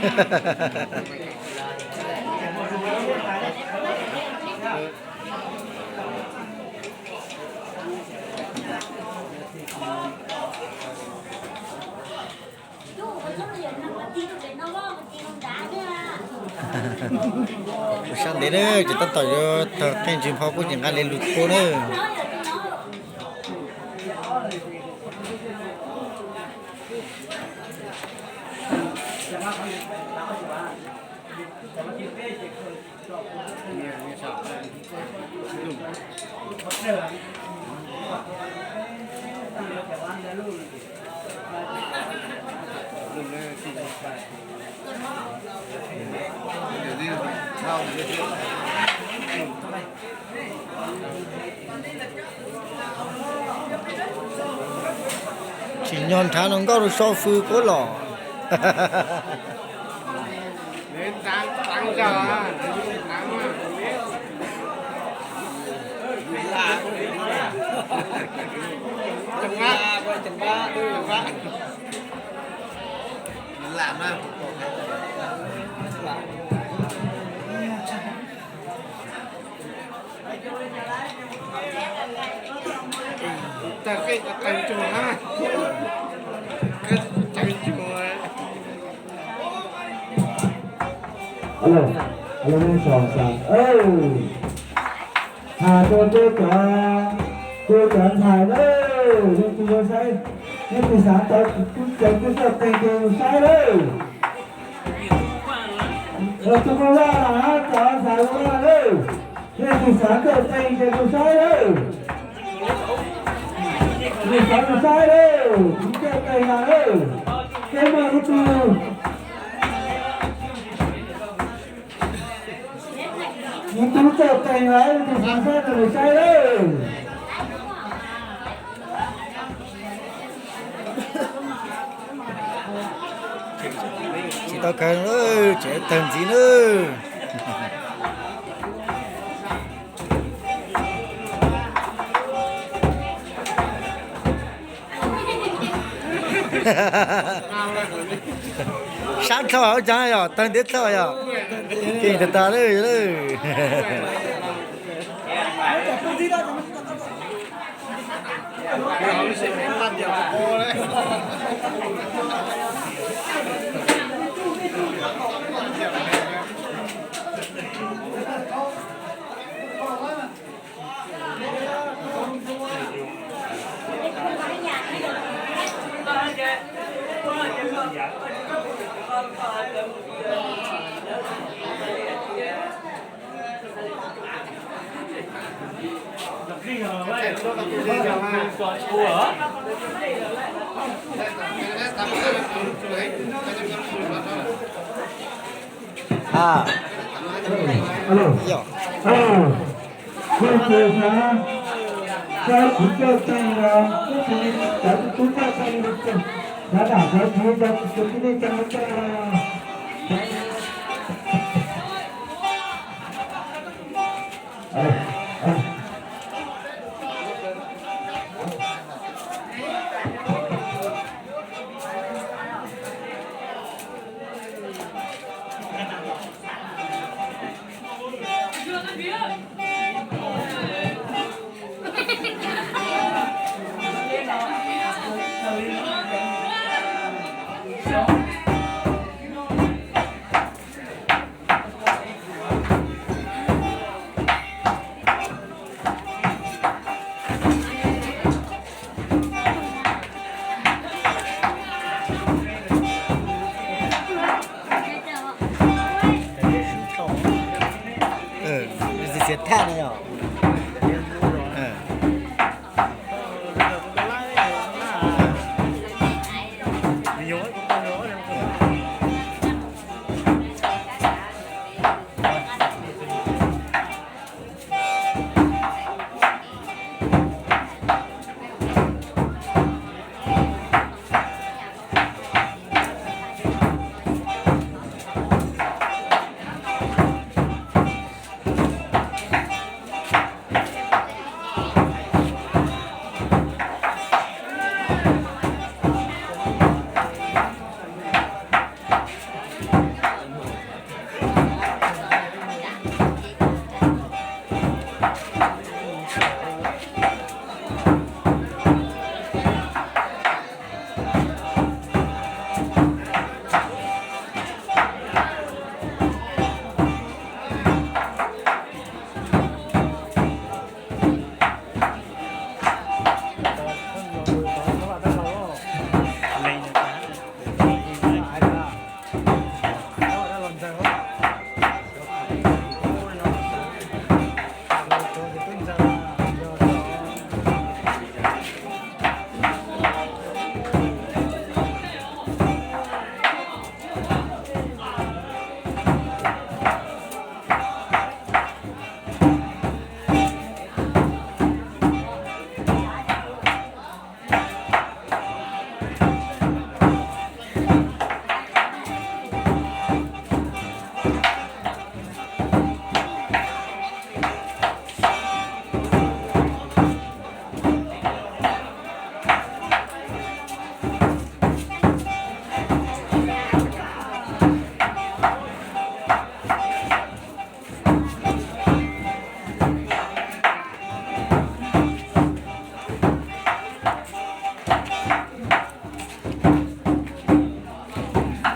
Ua sab ntev na, ces tab tom yuav tawg qeej ntsis npho kuj ces nqa li lus kua na. Tsim nyog nrhav no nkauj rau so fws kuv los. Alo, alo, nej sawv xav, has rua cov, rua cov ntxhais lawm, leej twg yuav saib, leej twg xav tau cov kua txawj qeej ces mus saib lawm. Tus koj vaj los hab cov ntxhais ua vaj lawm, leej twg xav txawj qeej ces mus saib lawm. Mus saib, mus saib lawm, tus txawj qeej na lawm, peb muaj ib tug, ib tug txawj qeej na, tus xav saib mus saib lawm. Tsis tau kawg, tseem tawg ntxiv na. Sab dlhau ua caag yog tawg ntiav dlhau yog. Keej tag tag lawm. Koj tus xav saib kuv txawj qeej los, koj tus li cov tub txawj qeej, xav dam cov txiv cov txiv txawj qeej los. Txiav thaj no yog.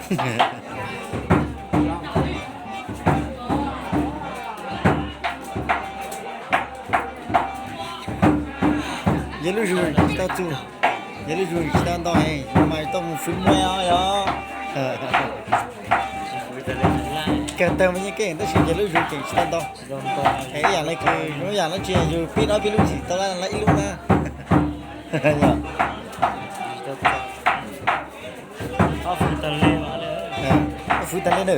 Yog lub zug tsis tau txug, yog lub zug tsis tau ntau heev mas tau mus fwv muaj os yog. Kawg tawg mas yeej keej tab sis yog lub zug tseem tsis tau ntau. Es ib yam li kws zoo ib yam dab tsi yus pib dab pib lub tsis tau lab ib lub na. Fwv tag li na.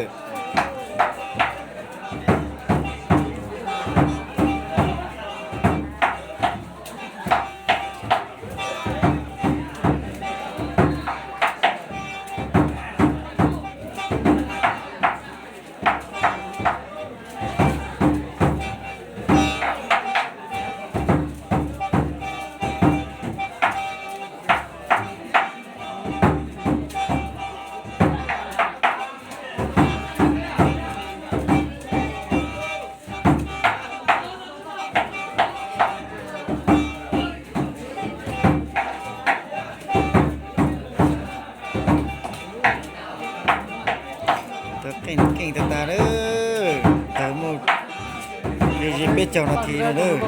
Tau keej keej tag tag lawm, tawg muaj li peb caug nas this no lawm.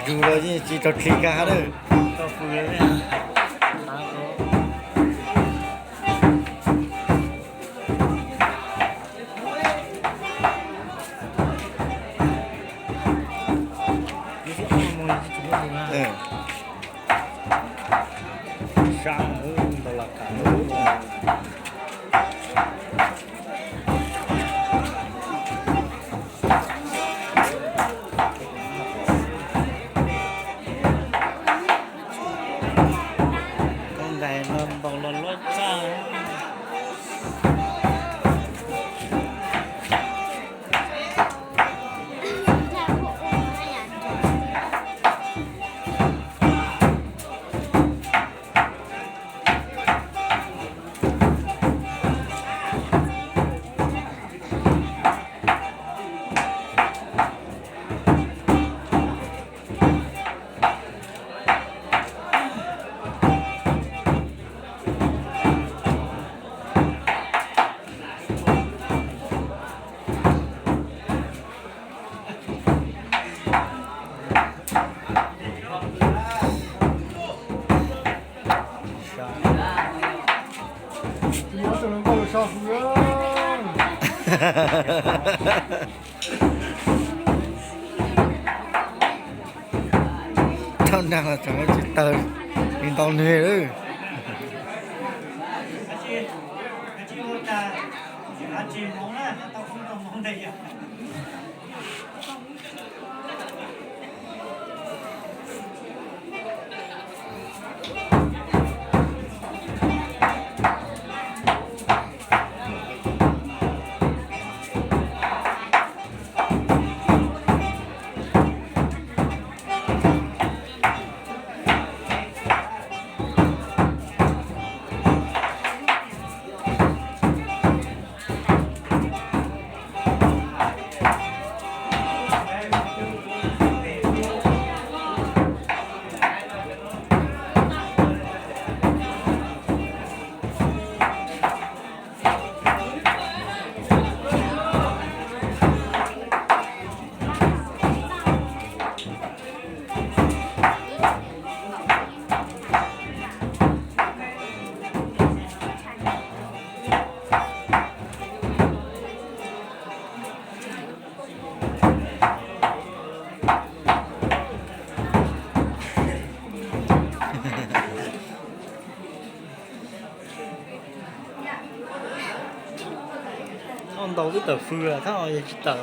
Zug los yeej tsis raug tsig kag lawm. Koj ntais los ntaus los luab tshaj. Tau nag los tseem tsis tawg li ntau neg lawm. Thoj ntau twb tawm fws, thoj yog tsis tawm.